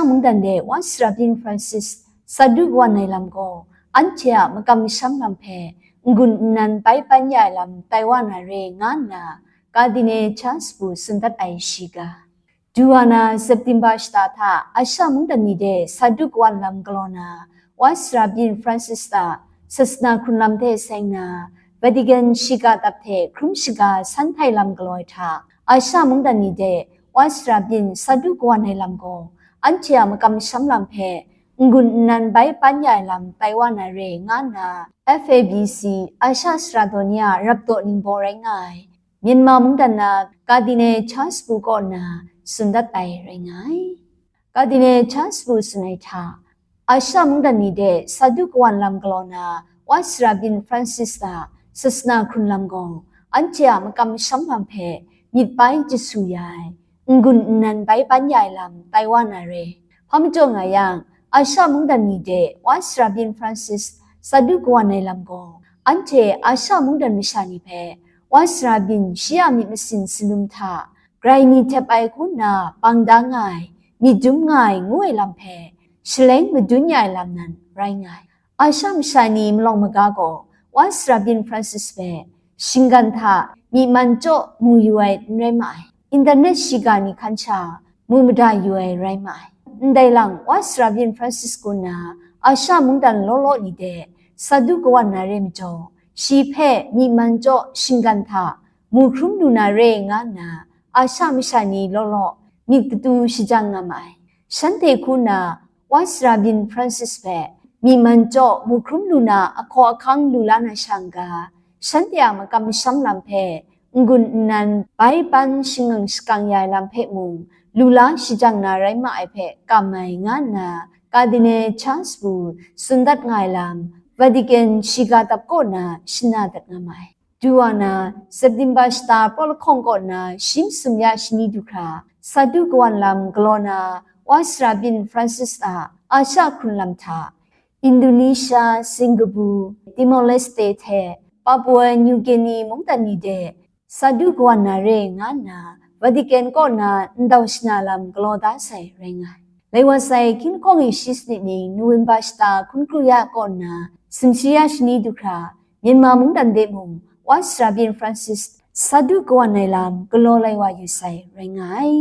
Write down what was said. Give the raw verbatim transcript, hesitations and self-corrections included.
Mungdan de Wa Sara Byin Francis Sadu Kawan ai lam gaw, anhte a makam masham lam hpe n-gun nnan bai ban ya ai lam tai wa na re, nga nna Cardinal Charles Bo tsun dat ai shiga. Duwa na September shata hta Asha mungdan ni de Sadu Kawan lam galaw na, Wa Sara Byin Francis a sasana hkrun lam hte seng na, Vatican shiga dap hte hkrum shaga san htai lam galaw ai hta, Asha mungdan ni de Wa Sara Byin Sadu Kawan ai lam gaw, anhte a makam masham lam hpe n-gun nnan bai ban ya ai lam tai wa na re, nga nna F A B C Asha Sara Daw ni a rapdaw ningbaw rai nga ai Myanmar mungdan na Cardinal Charles Bo kaw na tsun dat ai rai nga ai. Cardinal Charles Bo tsun ai hta, Asha mungdan ni de Sadu Kawan lam galaw na Wa Sara Byin Francis a sasana hkrun lam gaw, anhte a makam masham lam hpe myit bai jasu ya ai, n-gun nnan bai ban ya ai lam tai wa na re. Hpa majaw nga yang, Asha mungdan ni de Wa Sara Byin Francis Sadu Kawan ai lam gaw, anhte Asha mungdan masha ni hpe Wa Sara Byin shi a myit masin salum hta grai ni htep ai hku nna bang da nga ai, myit dum nga ai ngu ai lam hpe shaleng madun ya ai lam nan rai nga ai. Asha masha ni malawng maga gaw Wa Sara Byin Francis hpe shinggan hta myi man chyaw mu yu ai n rai ma ai. Internet shiga ni hkan sha mu mada yu ai rai ma ai. Ndai lang Wa Sara Byin Francis kaw na Asha mungdan law law ni de Sadu Kawan na re majaw, shi hpe myi man chyaw shinggan hta mu hkrum lu na re, nga nna Asha masha ni law law myit katu shajang nga ma ai. Shanhte hku nna Wa Sara Byin Francis hpe myi man chyaw mu hkrum lu na ahkaw ahkang lu la na sha n ga, shanhte a makam masham lam hpe n-gun nnan bai ban shangang shakang ya ai lam hpe mung lu la shajang na rai ma ai hpe kam ai, nga nna Cardinal Charles Bo tsun dat nga ai lam Vatican shiga dap kaw na shana dat nga ma ai. Duwa na September shata praw lahkawng kaw na shi masum ya shani du hkra Sadu Kawan lam galaw na Wa Sara Byin Francis a Asha hkrun lam hta, Indonesia, Singapore, Timor-Leste hte Papua New Guinea mungdan ni de Sadu Kawan na re, nga nna Vatican kaw na ndau shana lam galaw da sai rai nga ai. Lai wa sai hkying lahkawng e shi sanit ning November shata hkun kru ya kaw nna sumshi ya shani du hkra Myanmar mungdan de mung Wa Sara Byin Francis Sadu Kawan ai lam galaw lai wa yu sai rai nga ai.